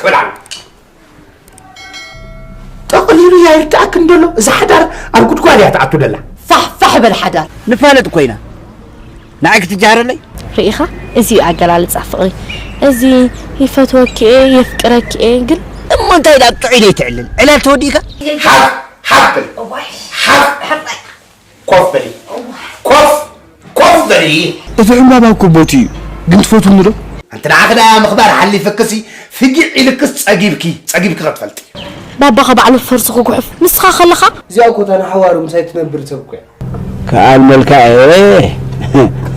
በላሉ። ጠቕሊሉ እያ ይርዳእክን ደሎ። እዛ ሓዳር ኣብ ጉድጓድ እያ ትኣቱ ደላ። ፋሕ ፋሕ በል ሓዳር። ንፋለጥ ኮይና ንዓይ ክትጀሃረለይ። ርኢኻ? እዚ እዩ ኣገላልጻ ፍቕሪ። እዚ ይፈትወኪ እየ፣ የፍቅረኪ እየ፣ ግን እሞ እንታይ ኢላ ኣብ ጥዑይ ደይትዕልል ዕላል ተወዲእካ። ሓፍ ሓፍ በሊ። ሓፍ ኮፍ በሊ። ኮፍ ኮፍ በሊ። እቲ ዕምባባ እኮ ቦቲ እዩ፣ ግን ትፈትውኒ ዶ? ኣንቲ ንዓኺ ደኣ ምኽባር ሓሊፍክሲ ፍጊዕ ኢልክስ ጸጊብኪ ጸጊብኪ ክትፈልጢ። ባባኻ ባዕሉ ፈርሱ ክጉሕፍ ንስኻ ከለኻ እዚኣ እኮ እታ ንሓዋሩ ምሳይ ትነብር ሰብ እኮ እያ። ከኣልመልካ እየ።